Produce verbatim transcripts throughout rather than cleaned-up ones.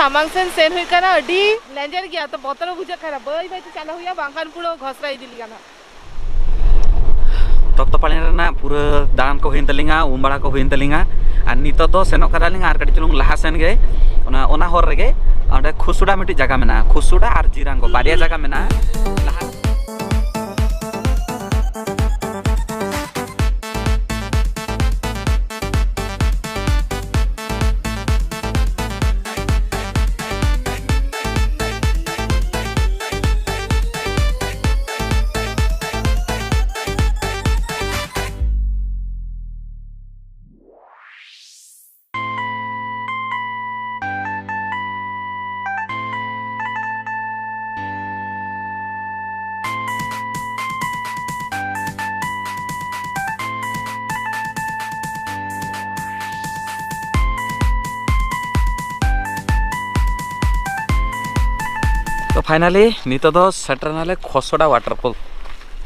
ᱥᱟᱢᱟᱝ ᱥᱮᱱ ᱥᱮᱱ ᱦᱩᱭᱩᱜ ᱠᱟᱱᱟ, ᱟᱹᱰᱤ ᱞᱮᱸᱡᱮᱨ ᱜᱮᱭᱟ, ᱛᱚ ᱵᱚᱛᱚᱨ ᱵᱩᱡᱷᱟᱹᱜ ᱠᱟᱱᱟ, ᱵᱟᱹᱭ ᱵᱟᱹᱭ ᱛᱮ ᱪᱟᱞᱟᱜ ᱦᱩᱭᱩᱜᱼᱟ, ᱵᱟᱝᱠᱷᱟᱱ ᱯᱩᱨᱟᱹ ᱜᱷᱚᱥᱲᱟ ᱤᱫᱤ ᱞᱮᱠᱟ ᱱᱟᱜ᱾ ᱛᱚᱯᱛᱚᱯᱟᱲᱤ ᱨᱮᱱᱟᱜ ᱯᱩᱨᱟᱹ ᱫᱟᱬᱟᱱ ᱠᱚ ᱦᱩᱭᱮᱱ ᱛᱟᱹᱞᱤᱧᱟ, ᱩᱢ ᱵᱟᱲᱟ ᱠᱚ ᱦᱩᱭᱮᱱ ᱛᱟᱹᱞᱤᱧᱟ, ᱟᱨ ᱱᱤᱛᱚᱜ ᱫᱚ ᱥᱮᱱᱚᱜ ᱠᱟᱱᱟᱞᱤᱧ ᱟᱨ ᱠᱟᱹᱴᱤᱡ ᱪᱩᱞᱩᱝ ᱞᱟᱦᱟ ᱥᱮᱱ ᱜᱮ, ᱚᱱᱟ, ᱚᱱᱟ ᱦᱚᱨ ᱨᱮᱜᱮ ᱚᱸᱰᱮ ᱠᱷᱩᱥᱩᱰᱟ ᱢᱤᱫᱴᱤᱡ ᱡᱟᱭᱜᱟ ᱢᱮᱱᱟᱜᱼᱟ, ᱠᱷᱩᱥᱩᱰᱟ ᱟᱨ ᱡᱤᱨᱟᱝᱜᱚ ᱵᱟᱨᱭᱟ ᱡᱟᱭᱜᱟ ᱢᱮᱱᱟᱜᱼᱟ᱾ ᱞᱟᱦᱟ ᱛᱚ finally ᱱᱤᱛᱚᱜ ᱫᱚ ᱥᱮᱴᱮᱨ ᱮᱱᱟᱞᱮ ᱠᱷᱚᱥᱚᱰᱟ waterfall᱾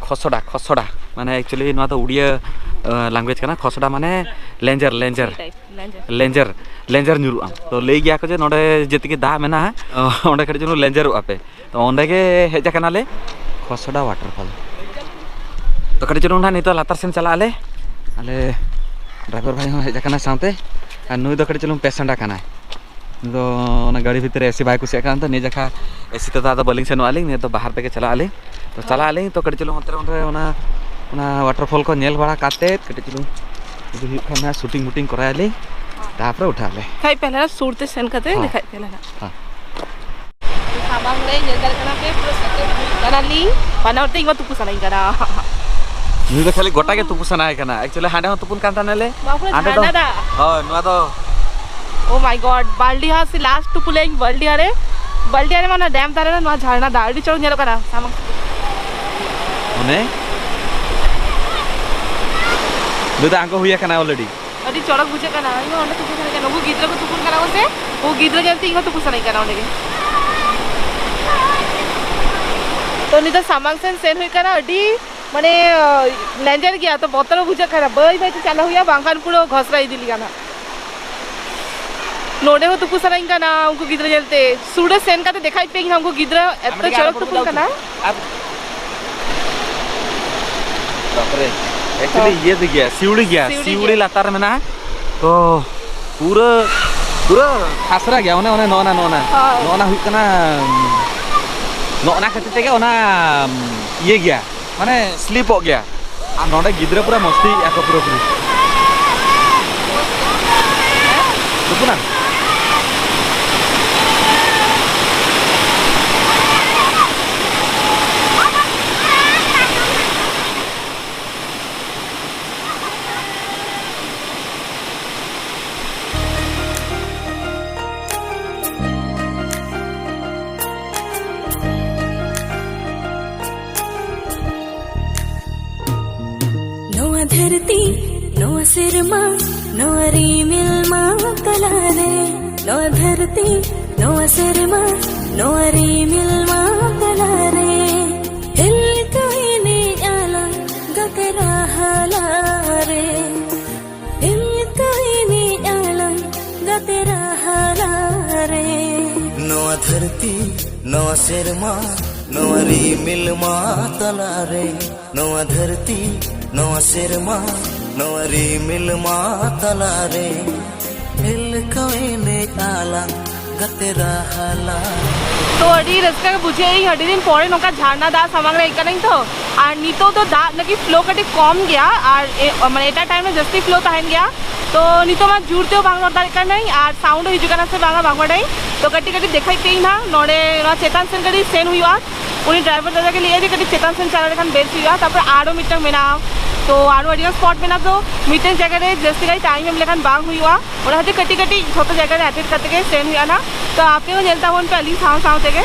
ᱠᱷᱚᱥᱚᱰᱟ, ᱠᱷᱚᱥᱚᱰᱟ ᱢᱟᱱᱮ actually ᱱᱚᱣᱟ ᱫᱚ ᱩᱲᱤᱭᱟ language ᱠᱟᱱᱟ᱾ ᱠᱷᱚᱥᱚᱰᱟ ᱢᱟᱱᱮ ᱞᱮᱸᱡᱮᱨ, ᱞᱮᱸᱡᱮᱨ, ᱞᱮᱸᱡᱮᱨ᱾ ᱞᱮᱸᱡᱮᱨ, ᱞᱮᱸᱡᱮᱨ ᱧᱩᱨᱩᱜᱼᱟ᱾ ᱛᱚ ᱞᱟᱹᱭ ᱜᱮᱭᱟ ᱠᱚ ᱡᱮ ᱱᱚᱰᱮ ᱡᱮᱛᱤᱠᱤ ᱫᱟᱜ ᱢᱮᱱᱟᱜᱼᱟ, ᱚᱸᱰᱮ ᱠᱟᱹᱴᱤᱡ ᱪᱩᱞᱩᱝ ᱞᱮᱸᱡᱮᱨᱚᱜᱼᱟ ᱯᱮ᱾ ᱛᱚ ᱚᱸᱰᱮ ᱜᱮ ᱦᱮᱡ ᱟᱠᱟᱱᱟᱞᱮ ᱠᱷᱚᱥᱚᱰᱟ waterfall᱾ ᱛᱚ ᱠᱟᱹᱴᱤᱡ ᱪᱩᱞᱩᱝ ᱱᱟᱦᱟᱜ ᱱᱤᱛᱚᱜ ᱞᱟᱛᱟᱨ ᱥᱮᱱ ᱪᱟᱞᱟᱜ ᱟᱞᱮ᱾ ᱟᱞᱮ driver ᱵᱷᱟᱭ ᱦᱚᱸ ᱦᱮᱡ ᱟᱠᱟᱱᱟᱭ ᱥᱟᱶᱛᱮ, ᱟᱨ ᱱᱩᱭ ᱫᱚ ᱠᱟᱹᱴᱤᱡ ᱪᱩᱞᱩᱝ patient ᱠᱟᱱᱟᱭ᱾ ᱩᱱᱤ ᱫᱚ ᱚᱱᱟ ᱜᱟᱹᱰᱤ ᱵᱷᱤᱛᱨᱤ ᱨᱮ AC ᱵᱟᱭ ᱠᱩᱥᱤᱭᱟᱜ ᱠᱟᱱ ᱛᱮ ᱱᱤᱭᱟᱹ ᱡᱟᱠᱷᱟ AC ᱛᱮᱫᱚ ᱟᱫᱚ ᱵᱟᱹᱞᱤᱧ ᱥᱮᱱᱚᱜ ᱟᱹᱞᱤᱧ, ᱱᱤᱭᱟᱹ ᱫᱚ ᱵᱟᱦᱟᱨ ᱛᱮᱜᱮ ᱪᱟᱞᱟᱜ ᱟᱹᱞᱤᱧ᱾ ᱛᱚ ᱪᱟᱞᱟᱜ ᱟᱹᱞᱤᱧ, ᱛᱚ ᱠᱟᱹᱴᱤᱡ ᱪᱩᱞᱩᱝ ᱚᱱᱛᱮ ᱨᱮ, ᱚᱸᱰᱮ ᱚᱱᱟ, ᱚᱱᱟ waterfall ᱠᱚ ᱧᱮᱞ ᱵᱟᱲᱟ ᱠᱟᱛᱮᱫ ᱠᱟᱹᱴᱤᱡ ᱪᱩᱞᱩᱝ ᱡᱩᱫᱤ ᱦᱩᱭᱩᱜ ᱠᱷᱟᱱ ᱱᱟᱦᱟᱜ shooting ᱢᱩᱴᱤᱝ ᱠᱚᱨᱟᱣ ᱟᱞᱤᱧ, ᱛᱟᱨᱯᱚᱨᱮ ᱩᱴᱷᱟᱹᱜ ᱟᱞᱮ᱾ ᱠᱷᱟᱡ ᱯᱮ ᱦᱟᱱᱟ ᱥᱩᱨ ᱛᱮ ᱥᱮᱱ ᱠᱟᱛᱮ ᱦᱮᱸ᱾ ᱫᱮᱠᱷᱟᱡ ᱯᱮ ᱦᱟᱱᱟ᱾ ᱦᱮᱸ᱾ ᱥᱟᱢᱟᱝ ᱨᱮ ᱧᱮᱞ ᱫᱟᱲᱮᱭᱟᱜ ᱠᱟᱱᱟ ᱯᱮ, ᱯᱩᱨᱟᱹ ᱥᱮᱴᱮᱨ ᱦᱩᱭᱩᱜ ᱠᱟᱱᱟᱞᱤᱧ᱾ ᱵᱟᱱᱟ ᱦᱚᱲ ᱛᱮ ᱤᱧ ᱢᱟ ᱛᱩᱯᱩ ᱥᱟᱱᱟᱧ ᱠᱟᱱᱟ᱾ ᱱᱩᱭ ᱫᱚ ᱠᱷᱟᱹᱞᱤ ᱜᱚᱴᱟ ᱜᱮ ᱛᱩᱯᱩ ᱥᱟᱱᱟᱭᱮ ᱠᱟᱱᱟ᱾ Actually ᱦᱟᱸᱰᱮ ᱦᱚᱸ ᱛᱩᱯᱩᱱ ᱠᱟᱱ ᱛᱟᱦᱮᱱᱟᱞᱮ᱾ ᱱᱚᱣᱟ ᱯᱩᱨᱟᱹ ᱦᱟᱸᱰᱮ ᱫᱚ ᱡᱷᱟᱨᱱᱟ ᱫᱟᱜ᱾ ᱦᱳᱭ, ᱱᱚᱣᱟ ᱫᱚ Oh my God, ᱵᱟᱞᱰᱤ ᱦᱟᱸᱜ ᱥᱮ last ᱴᱩᱯᱩ ᱞᱮ ᱤᱧ ᱵᱟᱞᱰᱤ ᱦᱟᱸᱜ ᱨᱮ, ᱵᱟᱞᱰᱤ ᱦᱟᱸᱜ ᱨᱮ ᱢᱟ ᱚᱱᱟ dam ᱫᱷᱟᱨᱮ ᱨᱮ ᱱᱚᱣᱟ ᱡᱷᱟᱨᱱᱟ ᱫᱟᱜ ᱟᱹᱰᱤ ᱪᱚᱨᱚᱠ ᱧᱮᱞᱚᱜ ᱠᱟᱱᱟ᱾ ᱥᱟᱢᱟᱝ ᱚᱱᱮ ᱱᱩᱭ ᱫᱚ ᱟᱬᱜᱚ ᱦᱩᱭ ᱟᱠᱟᱱᱟ already᱾ ᱟᱹᱰᱤ ᱪᱚᱨᱚᱠ ᱵᱩᱡᱷᱟᱹᱜ ᱠᱟᱱᱟ᱾ ᱤᱧ ᱦᱚᱸ ᱚᱸᱰᱮ ᱛᱩᱯᱩ ᱥᱟᱱᱟᱧ ᱠᱟᱱᱟ᱾ ᱩᱱᱠᱩ ᱜᱤᱫᱽᱨᱟᱹ ᱠᱚ ᱛᱩᱯᱩᱱ ᱠᱟᱱᱟ ᱠᱚ ᱥᱮ, ᱩᱱᱠᱩ ᱜᱤᱫᱽᱨᱟᱹ ᱧᱮᱞᱛᱮ ᱤᱧ ᱦᱚᱸ ᱛᱩᱯᱩ ᱥᱟᱱᱟᱧ ᱠᱟᱱᱟ ᱚᱸᱰᱮ ᱜᱮ᱾ ᱛᱚ ᱱᱤᱛᱚᱜ ᱥᱟᱢᱟᱝ ᱥᱮᱱ ᱥᱮᱱ ᱦᱩᱭᱩᱜ ᱠᱟᱱᱟ, ᱟᱹᱰᱤ ᱢᱟᱱᱮ ᱞᱮᱸᱡᱮᱨ ᱜᱮᱭᱟ, ᱛᱚ ᱵᱚᱛᱚᱨ ᱦᱚᱸ ᱵᱩᱡᱷᱟᱹᱜ ᱠᱟᱱᱟ᱾ ᱵᱟᱹᱭ ᱵᱟᱹᱭ ᱛᱮ ᱪᱟᱞᱟᱜ ᱦᱩᱭᱩᱜᱼᱟ, ᱵᱟᱝᱠᱷᱟᱱ ᱯᱩᱨᱟᱹ ᱜᱷᱚᱥᱲᱟ ᱤᱫᱤ ᱞᱮᱠᱟ ᱱᱟᱜ᱾ ᱱᱚᱰᱮ ᱦᱚᱸ ᱛᱩᱯᱩ ᱥᱟᱱᱟᱧ ᱠᱟᱱᱟ ᱩᱱᱠᱩ ᱜᱤᱫᱽᱨᱟᱹ ᱧᱮᱞᱛᱮ᱾ ᱥᱩᱨ ᱨᱮ ᱥᱮᱱ ᱠᱟᱛᱮ ᱫᱮᱠᱷᱟᱭ ᱯᱮ ᱤᱧ ᱦᱚᱸ ᱩᱱᱠᱩ ᱜᱤᱫᱽᱨᱟᱹ ᱮᱛᱚ ᱟᱢ ᱪᱚᱨᱚᱠ ᱟᱨ ᱛᱩᱯᱩᱱ ᱠᱟᱱᱟ᱾ ᱟᱨ ᱵᱟᱯᱨᱮ, actually ᱤᱭᱟᱹ ᱫᱚ ᱜᱮᱭᱟ, ᱥᱤᱣᱲᱤ ᱜᱮᱭᱟ, ᱥᱤᱣᱲᱤ ᱥᱤᱣᱲᱤ ᱜᱮᱭᱟ᱾ ᱞᱟᱛᱟᱨ ᱨᱮ ᱢᱮᱱᱟᱜᱼᱟ᱾ ᱛᱚ ᱯᱩᱨᱟᱹ, ᱯᱩᱨᱟᱹ ᱠᱷᱟᱥᱨᱟ ᱜᱮᱭᱟ᱾ ᱚᱱᱮ, ᱚᱱᱮ ᱱᱚᱜᱼᱚ ᱱᱟ, ᱱᱚᱜᱼᱚ ᱱᱟ, ᱦᱳᱭ᱾ ᱱᱚᱜᱼᱚ ᱱᱟ ᱦᱩᱭᱩᱜ ᱠᱟᱱᱟ, ᱱᱚᱜᱼᱚ ᱱᱟ ᱠᱷᱟᱹᱛᱤᱨ ᱛᱮᱜᱮ ᱚᱱᱟ ᱤᱭᱟᱹ ᱜᱮᱭᱟ, ᱢᱟᱱᱮ ᱥᱞᱤᱯᱚᱜ ᱜᱮᱭᱟ᱾ ᱟᱨ ᱱᱚᱰᱮ ᱜᱤᱫᱽᱨᱟᱹ ᱯᱩᱨᱟᱹ ᱢᱚᱥᱛᱤᱭᱮᱫᱼᱟ ᱠᱚ ᱯᱩᱨᱟᱹᱯᱩᱨᱤ᱾ ᱫᱩᱠᱩᱱᱟ᱾ ᱱᱚᱣᱟ ᱫᱷᱟᱹᱨᱛᱤ, ᱱᱚᱣᱟ ᱥᱮᱨᱢᱟ, ᱱᱚᱣᱟ ᱨᱤᱢᱤᱞ ᱢᱟ ᱛᱟᱞᱟᱨᱮ᱾ ᱱᱚᱣᱟ ᱫᱷᱟᱹᱨᱛᱤ, ᱱᱚᱣᱟ ᱥᱮᱨᱢᱟ, ᱱᱚᱣᱟ ᱨᱤᱢᱤᱞ ᱢᱟ ᱛᱟᱞᱟᱨᱮ᱾ ᱦᱤᱞᱠᱟᱹᱣ ᱮᱱᱮᱡ ᱟᱞᱟᱝ ᱜᱟᱛᱮ ᱨᱟᱦᱟᱞᱟᱨᱮ᱾ ᱦᱤᱞᱠᱟᱹᱣ ᱮᱱᱮᱡ ᱟᱞᱟᱝ ᱜᱟᱛᱮ ᱨᱟᱦᱟᱞᱟᱨᱮ᱾ ᱱᱚᱣᱟ ᱫᱷᱟᱹᱨᱛᱤ, ᱱᱚᱣᱟ ᱥᱮᱨᱢᱟ, ᱱᱚᱣᱟ ᱨᱤᱢᱤᱞ ᱢᱟ ᱛᱟᱞᱟᱨᱮ᱾ ᱱᱚᱣᱟ ᱫᱷᱟᱹᱨᱛᱤ, ᱱᱚᱣᱟ ᱥᱮᱨᱢᱟ, ᱱᱚᱣᱟ ᱨᱤᱢᱤᱞ ᱢᱟ ᱛᱟᱞᱟᱨᱮ᱾ ᱦᱤᱞᱠᱟᱹᱣ ᱮᱱᱮᱡ ᱟᱞᱟᱝ ᱜᱟᱛᱮ ᱨᱟᱦᱟᱞᱟ᱾ ᱛᱚ, ᱟᱹᱰᱤ ᱨᱟᱹᱥᱠᱟᱹ ᱜᱮ ᱵᱩᱡᱷᱟᱹᱣᱮᱫ ᱟᱹᱧ, ᱟᱹᱰᱤ ᱫᱤᱱ ᱯᱚᱨᱮ ᱱᱚᱝᱠᱟ ᱡᱷᱟᱨᱱᱟ ᱫᱟᱜ ᱥᱟᱢᱟᱝ ᱨᱮ ᱦᱮᱡ ᱠᱟᱹᱱᱟᱹᱧ ᱛᱚ᱾ ᱟᱨ ᱱᱤᱛᱚᱜ ᱫᱚ ᱫᱟᱜ ᱞᱟᱹᱜᱤᱫ ᱯᱷᱞᱳ ᱠᱟᱹᱴᱤᱡ ᱠᱚᱢ ᱜᱮᱭᱟ, ᱟᱨ ᱮ-, ᱢᱟᱱᱮ ᱮᱴᱟᱜ ᱴᱟᱭᱤᱢ ᱨᱮ ᱡᱟᱹᱥᱛᱤ ᱯᱷᱞᱳ ᱛᱟᱦᱮᱱ ᱜᱮᱭᱟ᱾ ᱛᱚ, ᱱᱤᱛᱚᱜ ᱢᱟ ᱡᱳᱨ ᱛᱮᱦᱚᱸ ᱵᱟᱝ ᱨᱚᱲ ᱫᱟᱲᱮᱭᱟᱜ ᱠᱟᱹᱱᱟᱹᱧ, ᱟᱨ ᱥᱟᱣᱩᱱᱰ ᱦᱚᱸ ᱦᱤᱡᱩᱜ ᱠᱟᱱᱟ ᱥᱮ ᱵᱟᱝᱟ ᱵᱟᱝ ᱵᱟᱰᱟᱭ᱾ ᱛᱚ, ᱠᱟᱹᱴᱤᱡ ᱠᱟᱹᱴᱤᱡ ᱫᱮᱠᱷᱟᱭ ᱯᱮᱭᱟᱹᱧ ᱱᱟᱦᱟᱜ᱾ ᱱᱚᱰᱮ ᱱᱚᱣᱟ ᱪᱮᱛᱟᱱ ᱥᱮᱱ ᱠᱟᱹᱴᱤᱡ ᱥᱮᱱ ᱦᱩᱭᱩᱜᱼᱟ᱾ ᱩᱱᱤ ᱰᱨᱟᱭᱵᱷᱟᱨ ᱫᱟᱫᱟ ᱜᱮ ᱞᱟᱹᱭᱮᱫ ᱡᱮ ᱠᱟᱹᱴᱤᱡ ᱪᱮᱛᱟᱱ ᱥᱮᱱ ᱪᱟᱞᱟᱣ ᱞᱮᱠᱷᱟᱱ ᱵᱮᱥ ᱦᱩᱭᱩᱜᱼᱟ᱾ ᱛᱟᱨᱯᱚᱨ ᱟᱨᱚ ᱢᱤᱫᱴᱟᱝ ᱢᱮᱱᱟᱜᱼᱟ᱾ ᱛᱚ, ᱟᱨᱚ ᱟᱹᱰᱤ ᱜᱟᱱ ᱥᱯᱚᱴ ᱢᱮᱱᱟᱜᱼᱟ᱾ ᱛᱚ, ᱢᱤᱫᱴᱮᱱ ᱡᱟᱭᱜᱟ ᱨᱮ ᱡᱟᱹᱥᱛᱤ ᱜᱷᱟᱹᱲᱤᱡ ᱴᱟᱭᱤᱢ ᱮᱢ ᱞᱮᱠᱷᱟᱱ ᱵᱟᱝ ᱦᱩᱭᱩᱜᱼᱟ᱾ ᱚᱱᱟ ᱠᱷᱟᱹᱛᱤᱨ ᱠᱟᱹᱴᱤᱡ ᱠᱟᱹᱴᱤᱡ ᱡᱷᱚᱛᱚ ᱡᱟᱭᱜᱟ ᱨᱮ ᱮᱴᱮᱱᱰ ᱠᱟᱛᱮ ᱜᱮ ᱥᱮᱱ ᱦᱩᱭᱩᱜᱼᱟ ᱱᱟᱦᱟᱜ᱾ ᱛᱚ, ᱟᱯᱮ ᱦᱚᱸ ᱧᱮᱞ ᱛᱟᱵᱚᱱ ᱯᱮ ᱟᱹᱞᱤᱧ ᱥᱟᱶ ᱥᱟᱶ ᱛᱮᱜᱮ᱾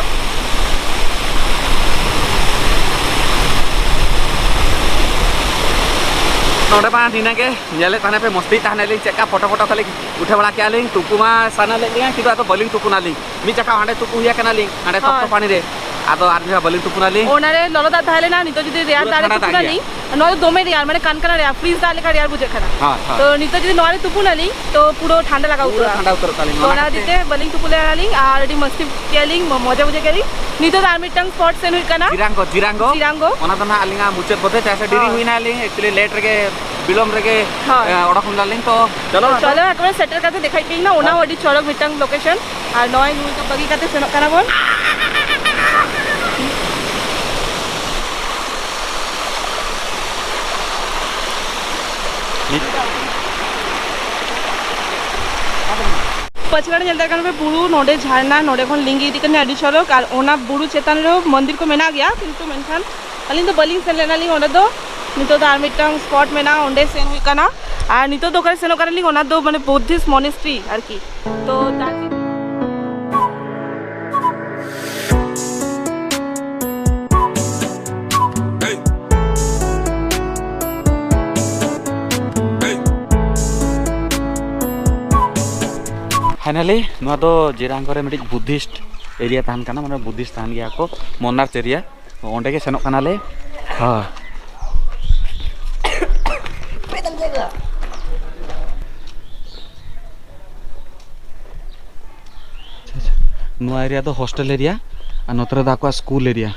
ᱱᱚᱰᱮ ᱢᱟ ᱱᱤᱱᱟᱹᱜ ᱜᱮ, ᱧᱮᱞᱮᱫ ᱛᱟᱦᱮᱱᱟ ᱯᱮ, ᱢᱚᱥᱛᱤ ᱛᱟᱦᱮᱱᱟᱞᱤᱧ, ᱪᱮᱫ ᱞᱮᱠᱟ ᱯᱷᱳᱴᱳ ᱯᱷᱳᱴᱳ ᱠᱷᱟᱹᱞᱤ ᱩᱴᱷᱟᱹ ᱵᱟᱲᱟ ᱠᱮᱜᱼᱟ ᱞᱤᱧ᱾ ᱛᱩᱯᱩ ᱢᱟ ᱥᱟᱱᱟ ᱞᱮᱫ ᱞᱤᱧᱟ, ᱠᱤᱱᱛᱩ ᱟᱫᱚ ᱵᱟᱹᱞᱤᱧ ᱛᱩᱯᱩᱱᱟᱞᱤᱧ᱾ ᱢᱤᱫ ᱡᱟᱠᱷᱟ ᱦᱟᱸᱰᱮ ᱛᱩᱯᱩ ᱦᱩᱭ ᱟᱠᱟᱱᱟᱞᱤᱧ, ᱦᱟᱸᱰᱮ ᱛᱚᱯᱛᱚ ᱦᱳᱭ᱾ ᱯᱟᱱᱤ ᱨᱮ᱾ ᱟᱫᱚ ᱟᱨ ᱡᱟᱦᱟᱸ ᱵᱟᱹᱞᱤᱧ ᱛᱩᱯᱩᱱᱟᱞᱤᱧ᱾ ᱚᱱᱟᱨᱮ ᱞᱚᱞᱚ ᱫᱟᱜ ᱛᱟᱦᱮᱸ ᱞᱮᱱᱟ, ᱱᱤᱛᱚᱜ ᱡᱩᱫᱤ ᱨᱮᱭᱟᱲ ᱯᱩᱨᱟᱹ ᱫᱟᱜ ᱨᱮ ᱴᱷᱟᱱᱰᱟ ᱫᱟᱜ ᱛᱩᱯᱩᱱᱟᱞᱤᱧ, ᱱᱚᱣᱟ ᱫᱚ ᱫᱚᱢᱮ ᱨᱮᱭᱟᱲ, ᱢᱟᱱᱮ ᱠᱟᱱᱠᱟᱱᱟ ᱨᱮᱭᱟᱲ, ᱯᱷᱨᱤᱡᱽ ᱫᱟᱜ ᱞᱮᱠᱟ ᱨᱮᱭᱟᱲ ᱵᱩᱡᱷᱟᱹᱜ ᱠᱟᱱᱟ᱾ ᱦᱮᱸ, ᱦᱮᱸ᱾ ᱛᱚ ᱱᱤᱛᱚᱜ ᱡᱩᱫᱤ ᱱᱚᱣᱟ ᱨᱮ ᱛᱩᱯᱩᱱᱟᱞᱤᱧ, ᱛᱚ ᱯᱩᱨᱟᱹ ᱴᱷᱟᱱᱰᱟ ᱞᱟᱜᱟᱣ ᱯᱩᱨᱟᱹ ᱩᱛᱟᱹᱨᱚᱜᱼᱟ᱾ ᱴᱷᱟᱱᱰᱟ ᱩᱛᱟᱹᱨᱚᱜ ᱛᱟᱹᱞᱤᱧ᱾ ᱛᱚ ᱚᱱᱟ ᱚᱱᱟ ᱠᱷᱟᱹᱛᱤᱨ ᱠᱷᱟᱹᱛᱤᱨ ᱛᱮ ᱵᱟᱹᱞᱤᱧ ᱛᱩᱯᱩ ᱞᱮᱱᱟᱞᱤᱧ ᱟᱨ ᱟᱹᱰᱤ ᱢᱟᱹᱥᱛᱤ ᱠᱮᱜᱼᱟ ᱞᱤᱧ, ᱢᱚ-, ᱢᱚᱡᱟ ᱵᱩᱡᱷᱟᱹᱣ ᱠᱮᱜᱼᱟ ᱞᱤᱧ᱾ ᱱᱤᱛᱚᱜ ᱫᱚ ᱟᱨ ᱢᱤᱫᱴᱟᱝ ᱥᱯᱚᱴ ᱥᱮᱱ ᱦᱩᱭᱩᱜ ᱠᱟᱱᱟ᱾ ᱡᱤᱨᱟᱝᱜᱚ, ᱡᱤᱨᱟᱝᱜᱚ᱾ ᱡᱤᱨᱟᱝᱜᱚ᱾ ᱚᱱᱟ ᱫᱚ ᱱᱟᱦᱟᱜ ᱟᱹᱞᱤᱧᱟᱜ ᱢᱩᱪᱟᱹᱫ ᱵᱚᱫᱷᱮ, ᱪᱮᱫᱟᱜ ᱥᱮ ᱰᱮᱨᱤ ᱦᱳᱭ᱾ ᱦᱩᱭᱱᱟ ᱟᱹᱞᱤᱧ, actually ᱞᱮᱴ ᱨᱮᱜᱮ, ᱵᱤᱞᱚᱢ ᱨᱮᱜᱮ, ᱦᱳᱭ᱾ ᱮ, ᱚᱰᱚᱠ ᱞᱮᱱᱟᱞᱤᱧ᱾ ᱛᱚ ᱪᱚᱞᱚ, ᱪᱚᱞᱚ, ᱮᱠᱵᱟᱨᱮ ᱥᱮᱴᱮᱨ ᱠᱟᱛᱮ ᱫᱮᱠᱷᱟᱭ ᱯᱮᱭᱟᱹᱧ ᱱᱟ, ᱚᱱᱟ ᱦᱚᱸ ᱦᱮᱸ᱾ ᱟᱹᱰᱤ ᱪᱚᱨᱚᱠ ᱢᱤᱫᱴᱟᱝ ᱞᱳᱠᱮᱥᱚᱱ᱾ ᱟᱨ ᱱᱚᱜᱼᱚᱭ ᱱᱩᱭ ᱫᱚ ᱵᱟᱹᱜᱤ ᱠᱟᱛᱮ ᱥᱮᱱᱚᱜ ᱠᱟᱱᱟ ᱵᱚᱱ᱾ ᱯᱟᱪᱷᱞᱟ ᱨᱮ ᱧᱮᱞ ᱫᱟᱲᱮᱭᱟᱜ ᱠᱟᱱᱟ ᱯᱮ ᱵᱩᱨᱩ, ᱱᱚᱰᱮ ᱡᱷᱟᱨᱱᱟ, ᱱᱚᱰᱮ ᱠᱷᱚᱱ ᱞᱤᱸᱜᱤ ᱤᱫᱤᱜ ᱠᱟᱱᱟ ᱟᱹᱰᱤ ᱪᱚᱨᱚᱠ᱾ ᱟᱨ ᱚᱱᱟ ᱵᱩᱨᱩ ᱪᱮᱛᱟᱱ ᱨᱮᱦᱚᱸ ᱢᱚᱱᱫᱤᱨ ᱠᱚ ᱢᱮᱱᱟᱜ ᱜᱮᱭᱟ, ᱠᱤᱱᱛᱩ ᱢᱮᱱᱠᱷᱟᱱ ᱟᱹᱞᱤᱧ ᱫᱚ ᱵᱟᱹᱞᱤᱧ ᱥᱮᱱ ᱞᱮᱱᱟ ᱞᱤᱧ ᱚᱸᱰᱮ ᱫᱚ᱾ ᱱᱤᱛᱚᱜ ᱫᱚ ᱟᱨ ᱢᱤᱫᱴᱟᱝ ᱥᱯᱚᱴ ᱢᱮᱱᱟᱜᱼᱟ, ᱚᱸᱰᱮ ᱥᱮᱱ ᱦᱩᱭᱩᱜ ᱠᱟᱱᱟ᱾ ᱟᱨ ᱱᱤᱛᱚᱜ ᱫᱚ ᱚᱠᱟᱨᱮ ᱥᱮᱱᱚᱜ ᱠᱟᱱᱟ ᱞᱤᱧ, ᱚᱱᱟ ᱫᱚ ᱢᱟᱱᱮ ᱵᱩᱫᱽᱫᱷᱤᱥᱴ ᱢᱚᱱᱮᱥᱴᱨᱤ ᱟᱨᱠᱤ᱾ ᱛᱚ ᱫᱟᱨᱡᱤᱞᱤᱝ ᱯᱷᱟᱭᱱᱟᱞᱤ ᱱᱚᱣᱟ ᱫᱚ ᱡᱤᱨᱟᱝ ᱠᱚᱨᱮ ᱢᱤᱫᱴᱤᱡ ᱵᱩᱫᱽᱫᱷᱤᱥᱴ ᱮᱨᱤᱭᱟ ᱛᱟᱦᱮᱱ ᱠᱟᱱᱟ, ᱢᱟᱱᱮ ᱵᱩᱫᱽᱫᱷᱤᱥᱴ ᱛᱟᱦᱮᱱ ᱜᱮᱭᱟ ᱠᱚ, ᱢᱚᱱᱟᱨᱪ ᱮᱨᱤᱭᱟ᱾ ᱚᱸᱰᱮ ᱜᱮ ᱥᱮᱱᱚᱜ ᱠᱟᱱᱟᱞᱮ᱾ ᱦᱳᱭ᱾ ᱟᱪᱪᱷᱟ, ᱟᱪᱪᱷᱟ᱾ ᱱᱚᱣᱟ ᱮᱨᱤᱭᱟ ᱫᱚ ᱦᱳᱥᱴᱮᱞ ᱮᱨᱤᱭᱟ ᱟᱨ ᱱᱚᱛᱮ ᱨᱮᱫᱚ ᱟᱠᱚᱣᱟᱜ ᱥᱠᱩᱞ ᱮᱨᱤᱭᱟ᱾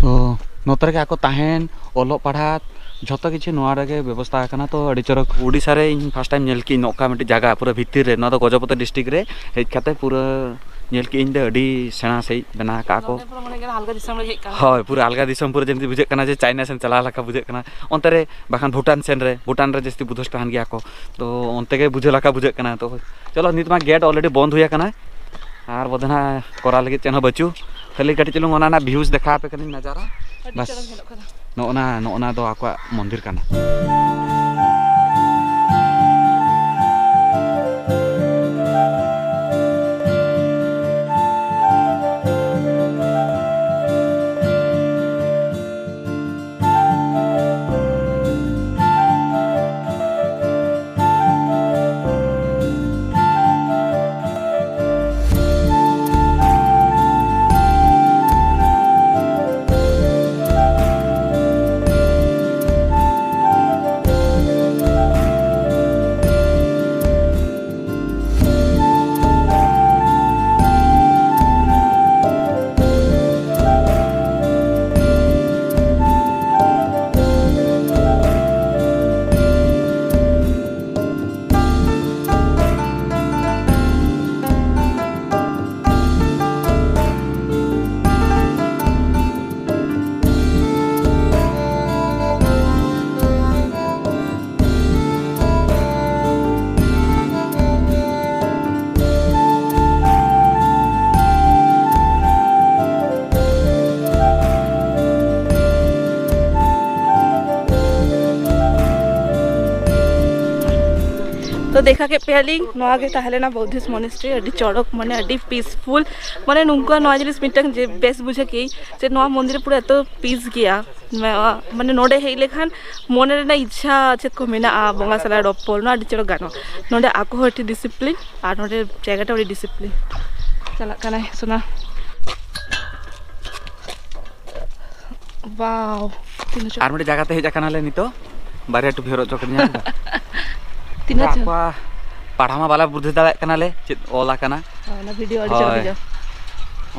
ᱛᱚ ᱱᱚᱛᱮ ᱨᱮᱜᱮ ᱟᱠᱚ ᱛᱟᱦᱮᱱ, ᱚᱞᱚᱜ ᱯᱟᱲᱦᱟᱜ, ᱡᱷᱚᱛᱚ ᱠᱤᱪᱷᱩ ᱱᱚᱣᱟ ᱨᱮᱜᱮ ᱵᱮᱵᱚᱥᱛᱷᱟ ᱟᱠᱟᱱᱟ᱾ ᱛᱚ ᱟᱹᱰᱤ ᱪᱚᱨᱚᱠ᱾ ᱩᱰᱤᱥᱟ ᱨᱮ ᱤᱧ ᱯᱷᱟᱥᱴ ᱴᱟᱭᱤᱢ ᱧᱮᱞ ᱠᱮᱫᱟᱹᱧ ᱱᱚᱝᱠᱟ ᱢᱤᱫᱴᱤᱡ ᱡᱟᱭᱜᱟ ᱯᱩᱨᱟᱹ ᱵᱷᱤᱛᱤᱨ ᱨᱮ, ᱱᱚᱣᱟ ᱫᱚ ᱜᱚᱡᱚᱯᱚᱛᱤ ᱰᱤᱥᱴᱨᱤᱠᱴ ᱨᱮ ᱦᱮᱡ ᱠᱟᱛᱮ ᱯᱩᱨᱟᱹ ᱧᱮᱞ ᱠᱮᱫᱟᱹᱧ ᱫᱚ ᱟᱹᱰᱤ ᱥᱮᱬᱟ ᱥᱟᱺᱦᱤᱡ ᱵᱮᱱᱟᱣ ᱟᱠᱟᱫᱼᱟ ᱠᱚ᱾ ᱱᱚᱛᱮ ᱯᱩᱨᱟᱹ ᱢᱚᱱᱮ ᱦᱩᱭᱩᱜ ᱠᱟᱱᱟ ᱟᱞᱜᱟ ᱫᱤᱥᱚᱢ ᱨᱮ ᱦᱮᱡ ᱠᱟᱱᱟ᱾ ᱦᱳᱭ, ᱯᱩᱨᱟᱹ ᱟᱞᱜᱟ ᱫᱤᱥᱚᱢ, ᱯᱩᱨᱟᱹ ᱡᱮᱢᱛᱤ ᱵᱩᱡᱷᱟᱹᱜ ᱠᱟᱱᱟ ᱡᱮ ᱪᱟᱭᱱᱟ ᱥᱮᱱ ᱪᱟᱞᱟᱣ ᱞᱮᱠᱟ ᱵᱩᱡᱷᱟᱹᱜ ᱠᱟᱱᱟ᱾ ᱚᱱᱛᱮ ᱨᱮ ᱵᱟᱠᱷᱟᱱ ᱵᱷᱩᱴᱟᱱ ᱥᱮᱱ ᱨᱮ, ᱵᱷᱩᱴᱟᱱ ᱨᱮ ᱡᱟᱹᱥᱛᱤ ᱵᱩᱫᱷᱤᱥᱴ ᱛᱟᱦᱮᱱ ᱜᱮᱭᱟ ᱠᱚ, ᱛᱚ ᱚᱱᱛᱮ ᱜᱮ ᱵᱩᱡᱷᱟᱹᱣ ᱞᱮᱠᱟ ᱵᱩᱡᱷᱟᱹᱜ ᱠᱟᱱᱟ᱾ ᱛᱚ ᱪᱚᱞᱚ, ᱱᱤᱛ ᱢᱟ ᱜᱮᱴ ᱚᱞᱨᱮᱰᱤ ᱵᱚᱱᱫ ᱦᱩᱭ ᱟᱠᱟᱱᱟ, ᱟᱨ ᱵᱚᱫᱷᱮ ᱱᱟᱜ ᱠᱚᱨᱟᱣ ᱞᱟᱹᱜᱤᱫ ᱪᱮᱫ ᱦᱚᱸ ᱵᱟᱹᱪᱩᱜ, ᱠᱷᱟᱹᱞᱤ ᱠᱟᱹᱴᱤᱡ ᱪᱩᱞᱩᱝ ᱚᱱᱟ ᱨᱮᱱᱟᱜ ᱵᱷᱤᱭᱩᱡᱽ ᱫᱮᱠᱷᱟᱣ ᱟᱯᱮ ᱠᱟᱹᱱᱟᱹᱧ, ᱱᱟᱡᱟᱨᱟ᱾ ᱟᱹᱰᱤ ᱵᱟᱥ᱾ ᱪᱚᱨᱚᱠ ᱧᱮᱞᱚᱜ ᱠᱟᱱᱟ᱾ ᱱᱚᱜᱼᱚ ᱱᱟ, ᱱᱚᱜᱼᱚ ᱱᱟ ᱫᱚ ᱟᱠᱚᱣᱟᱜ ᱢᱚᱱᱫᱤᱨ ᱠᱟᱱᱟ᱾ ᱛᱚ ᱫᱮᱠᱷᱟ ᱠᱮᱫ ᱯᱮᱭᱟᱞᱤᱧ, ᱱᱚᱣᱟ ᱜᱮ ᱛᱟᱦᱮᱸ ᱞᱮᱱᱟ ᱵᱳᱫᱷᱤᱥᱴ ᱢᱚᱱᱮᱥᱴᱨᱤ, ᱟᱹᱰᱤ ᱪᱚᱨᱚᱠ, ᱢᱟᱱᱮ ᱟᱹᱰᱤ ᱯᱤᱥᱯᱷᱩᱞ, ᱢᱟᱱᱮ ᱱᱚᱝᱠᱟ ᱱᱚᱣᱟ ᱡᱤᱱᱤᱥ ᱢᱤᱫᱴᱟᱝ ᱡᱮ ᱵᱮᱥ ᱵᱩᱡᱷᱟᱹᱣ ᱠᱮᱫ ᱡᱮ ᱱᱚᱣᱟ ᱢᱚᱱᱫᱤᱨ ᱯᱩᱨᱟᱹ ᱮᱛᱚ ᱯᱤᱥ ᱜᱮᱭᱟ, ᱢᱟᱱᱮ ᱱᱚᱰᱮ ᱦᱮᱡ ᱞᱮᱠᱷᱟᱱ ᱢᱚᱱᱮ ᱨᱮᱱᱟᱜ ᱤᱪᱪᱷᱟ ᱪᱮᱫ ᱠᱚ ᱢᱮᱱᱟᱜᱼᱟ, ᱵᱚᱸᱜᱟ ᱥᱟᱞᱟᱜ ᱨᱚᱯᱚᱲ, ᱱᱚᱣᱟ ᱟᱹᱰᱤ ᱪᱚᱨᱚᱠ ᱜᱟᱱᱚᱜᱼᱟ᱾ ᱱᱚᱰᱮ ᱟᱠᱚ ᱦᱚᱸ ᱟᱹᱰᱤ ᱰᱤᱥᱤᱯᱞᱤᱱ ᱟᱨ ᱱᱚᱰᱮ ᱡᱟᱭᱜᱟᱴᱟ ᱟᱹᱰᱤ ᱰᱤᱥᱤᱯᱞᱤᱱ᱾ ᱪᱟᱞᱟᱜ ᱠᱟᱱᱟᱭ ᱥᱳᱱᱟ᱾ ᱵᱟᱣ, ᱛᱤᱱᱟᱹᱜ ᱪᱚ- ᱟᱨ ᱢᱤᱫᱴᱮᱡ ᱡᱟᱭᱜᱟ ᱛᱮ ᱦᱮᱡ ᱟᱠᱟᱱᱟᱞᱮ ᱱᱤᱛᱚᱜ, ᱵᱟᱨᱭᱟ ᱴᱩᱯᱤ ᱦᱚᱨᱚᱜ ᱦᱚᱪᱚ ᱠᱟᱫᱤᱧᱟ᱾ ᱛᱤᱱᱟᱹᱜ ᱪᱚ- ᱟᱠᱚᱣᱟᱜ ᱯᱟᱲᱦᱟᱣ ᱢᱟ ᱵᱟᱞᱮ ᱵᱩᱡᱷᱟᱹᱣ ᱫᱟᱲᱮᱭᱟᱜ ᱠᱟᱱᱟᱞᱮ ᱪᱮᱫ ᱚᱞ ᱟᱠᱟᱱᱟ᱾ ᱚᱱᱟ ᱵᱷᱤᱰᱤᱭᱳ ᱟᱹᱰᱤ ᱪᱚᱨᱚᱠ ᱦᱳᱭ᱾ ᱦᱤᱡᱩᱜᱼᱟ᱾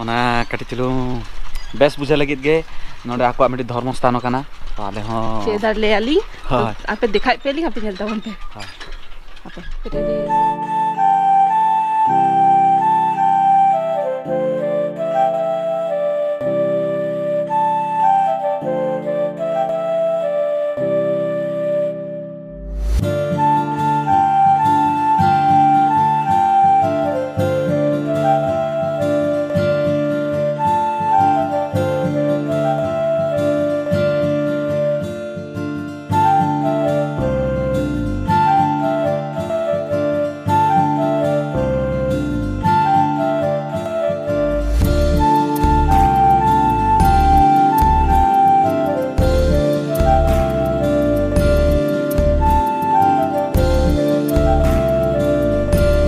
ᱚᱱᱟ ᱠᱟᱹᱴᱤᱡ ᱪᱩᱞᱩᱝ ᱵᱮᱥ ᱵᱩᱡᱷᱟᱹᱣ ᱞᱟᱹᱜᱤᱫ ᱜᱮ ᱱᱚᱰᱮ ᱟᱠᱚᱣᱟᱜ ᱢᱤᱫᱴᱤᱡ ᱫᱷᱚᱨᱢᱚ ᱥᱛᱷᱟᱱ ᱠᱟᱱᱟ᱾ ᱛᱚ ᱟᱞᱮ ᱦᱚᱸ ᱪᱮᱫ ᱟᱨ ᱞᱟᱹᱭᱟᱞᱤᱧ᱾ ᱦᱳᱭ᱾ ᱟᱯᱮ ᱫᱮᱠᱷᱟᱭ ᱯᱮᱭᱟᱞᱤᱧ, ᱟᱯᱮ ᱧᱮᱞ ᱛᱟᱵᱚᱱ ᱯᱮ᱾ ᱦᱳᱭ᱾ ᱟᱯᱮ ᱯᱮ ᱞᱟᱹᱭ᱾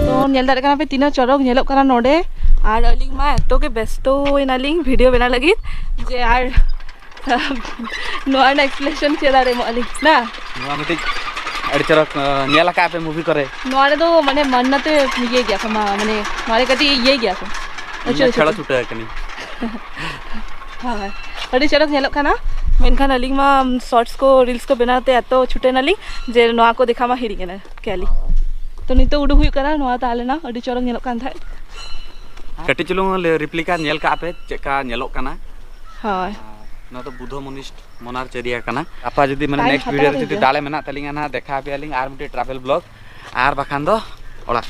ᱛᱚ, ᱧᱮᱞ ᱫᱟᱲᱮᱭᱟᱜ ᱠᱟᱱᱟ ᱯᱮ ᱛᱤᱱᱟᱹᱜ ᱪᱚᱨᱚᱠ ᱧᱮᱞᱚᱜ ᱠᱟᱱᱟ ᱱᱚᱰᱮ᱾ ᱟᱨ ᱟᱹᱞᱤᱧ ᱢᱟ ᱮᱛᱚ ᱜᱮ ᱵᱮᱥᱛᱚᱭᱮᱱᱟᱞᱤᱧ ᱵᱷᱤᱰᱤᱭᱳ ᱵᱮᱱᱟᱣ ᱞᱟᱹᱜᱤᱫ ᱡᱮ ᱟᱨ ᱱᱚᱣᱟ ᱨᱮᱱᱟᱜ ᱮᱠᱥᱯᱞᱮᱱᱮᱥᱚᱱ ᱪᱮᱫ ᱟᱨ ᱮᱢᱚᱜ ᱟᱹᱞᱤᱧ ᱱᱟ᱾ ᱱᱚᱣᱟ ᱢᱤᱫᱴᱤᱡ ᱟᱹᱰᱤ ᱪᱚᱨᱚᱠ, ᱟᱸ, ᱧᱮᱞ ᱟᱠᱟᱫ ᱯᱮ ᱢᱩᱵᱷᱤ ᱠᱚᱨᱮ᱾ ᱱᱚᱣᱟ ᱨᱮᱫᱚ ᱢᱟᱱᱮ ᱢᱟᱱᱱᱟ ᱛᱮ ᱤᱭᱟᱹ ᱜᱮᱭᱟ ᱠᱚ, ᱢᱟ-, ᱢᱟᱱᱮ ᱱᱚᱣᱟ ᱨᱮ ᱠᱟᱹᱴᱤᱡ ᱤᱭᱟᱹ ᱜᱮᱭᱟ ᱠᱚ᱾ ᱤᱧ ᱢᱟ ᱟᱪᱪᱷᱟ, ᱪᱷᱮᱲᱚ ᱟᱪᱪᱷᱟ᱾ ᱪᱷᱩᱴᱟᱹᱣ ᱟᱠᱟᱱᱟᱹᱧ᱾ ᱦᱳᱭ, ᱟᱹᱰᱤ ᱪᱚᱨᱚᱠ ᱧᱮᱞᱚᱜ ᱠᱟᱱᱟ᱾ ᱢᱮᱱᱠᱷᱟᱱ ᱟᱹᱞᱤᱧ ᱢᱟ ᱥᱚᱨᱴᱥ ᱠᱚ, ᱨᱤᱞᱥ ᱠᱚ ᱵᱮᱱᱟᱣ ᱛᱮ ᱮᱛᱚ ᱪᱷᱩᱴᱟᱹᱣ ᱱᱟᱞᱤᱧ ᱡᱮ ᱱᱚᱣᱟ ᱠᱚ ᱫᱮᱠᱷᱟᱣ ᱢᱟ ᱦᱤᱲᱤᱧ ᱮᱱᱟ ᱠᱮᱭᱟᱞᱤᱧ᱾ ᱛᱚ ᱱᱤᱛᱚᱜ ᱩᱰᱩᱠ ᱦᱩᱭᱩᱜ ᱠᱟᱱᱟ, ᱱᱚᱣᱟ ᱛᱟᱦᱮᱸ ᱞᱮᱱᱟ, ᱟᱹᱰᱤ ᱪᱚᱨᱚᱠ ᱧᱮᱞᱚᱜ ᱠᱟᱱ ᱛᱟᱦᱮᱸᱫ᱾ ᱠᱟᱹᱴᱤᱡ ᱪᱩᱞᱩᱝ ᱞᱮ ᱨᱤᱯᱞᱤᱠᱟ ᱧᱮᱞ ᱠᱟᱜᱼᱟ ᱯᱮ ᱪᱮᱫ ᱞᱮᱠᱟ ᱧᱮᱞᱚᱜ ᱠᱟᱱᱟ? ᱦᱳᱭ᱾ ᱟᱨ ᱱᱚᱣᱟ ᱫᱚ ᱵᱩᱫᱷᱚ ᱢᱚᱱᱤᱥᱴ ᱢᱚᱱᱟᱨ ᱪᱮᱨᱤᱭᱟ ᱠᱟᱱᱟ᱾ ᱜᱟᱯᱟ ᱡᱩᱫᱤ ᱢᱟᱱᱮ ᱴᱟᱭᱤᱢ ᱱᱮᱠᱥᱴ ᱦᱟᱛᱟᱣ ᱵᱷᱤᱰᱤᱭᱳ ᱨᱮ ᱦᱩᱭᱩᱜ ᱡᱩᱫᱤ ᱜᱮᱭᱟ᱾ ᱫᱟᱲᱮ ᱢᱮᱱᱟᱜ ᱛᱟᱹᱞᱤᱧᱟ ᱱᱟᱦᱟᱜ, ᱫᱮᱠᱷᱟᱣ ᱟᱯᱮᱭᱟᱞᱤᱧ ᱟᱨ ᱢᱤᱫᱴᱮᱡ ᱴᱨᱟᱵᱷᱮᱞ ᱵᱞᱚᱜ, ᱟᱨ ᱵᱟᱠᱷᱟᱱ ᱫᱚ ᱚᱲᱟᱜ᱾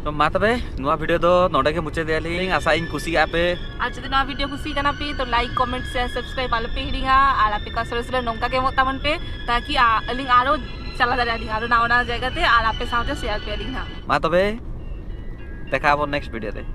ᱛᱚ ᱢᱟ ᱛᱚᱵᱮ, ᱱᱚᱣᱟ ᱵᱷᱤᱰᱤᱭᱳ ᱫᱚ ᱱᱚᱰᱮ ᱜᱮ ᱢᱩᱪᱟᱹᱫ ᱮᱫᱟ ᱞᱤᱧ᱾ ᱟᱥᱟᱭᱟᱹᱧ ᱠᱩᱥᱤᱭᱟᱜᱼᱟ ᱯᱮ᱾ ᱟᱨ ᱡᱩᱫᱤ ᱱᱚᱣᱟ ᱵᱷᱤᱰᱤᱭᱳ ᱠᱩᱥᱤ ᱠᱟᱱᱟ ᱯᱮ, ᱛᱚ ᱞᱟᱭᱤᱠ, ᱠᱚᱢᱮᱱᱴ, ᱥᱮᱭᱟᱨ, ᱥᱟᱵᱥᱠᱨᱟᱭᱤᱵ ᱟᱞᱚ ᱯᱮ ᱦᱤᱲᱤᱧᱟ᱾ ᱟᱨ ᱟᱯᱮ ᱠᱚᱣᱟᱜ ᱥᱚᱨᱮᱥ ᱨᱮ ᱱᱚᱝᱠᱟ ᱜᱮ ᱮᱢᱚᱜ ᱛᱟᱵᱚᱱ ᱯᱮ, ᱛᱟᱠᱤ ᱟ-, ᱟᱹᱞᱤᱧ ᱟᱨᱚ ᱪᱟᱞᱟᱣ ᱫᱟᱲᱮᱭᱟᱜᱼᱟ ᱞᱤᱧ ᱟᱨᱚ ᱱᱟᱣᱟ ᱱᱟᱣᱟ ᱡᱟᱭᱜᱟ ᱛᱮ, ᱟᱨ ᱟᱯᱮ ᱥᱟᱶᱛᱮ ᱥᱮᱭᱟᱨ ᱯᱮ ᱟᱹᱞᱤᱧ ᱦᱟᱸᱜ᱾ ᱢᱟ ᱛᱚᱵᱮ, ᱫᱮᱠᱷᱟ ᱟᱵᱚᱱ ᱱᱮᱠᱥᱴ ᱵᱷᱤᱰᱤᱭᱳ ᱨᱮ᱾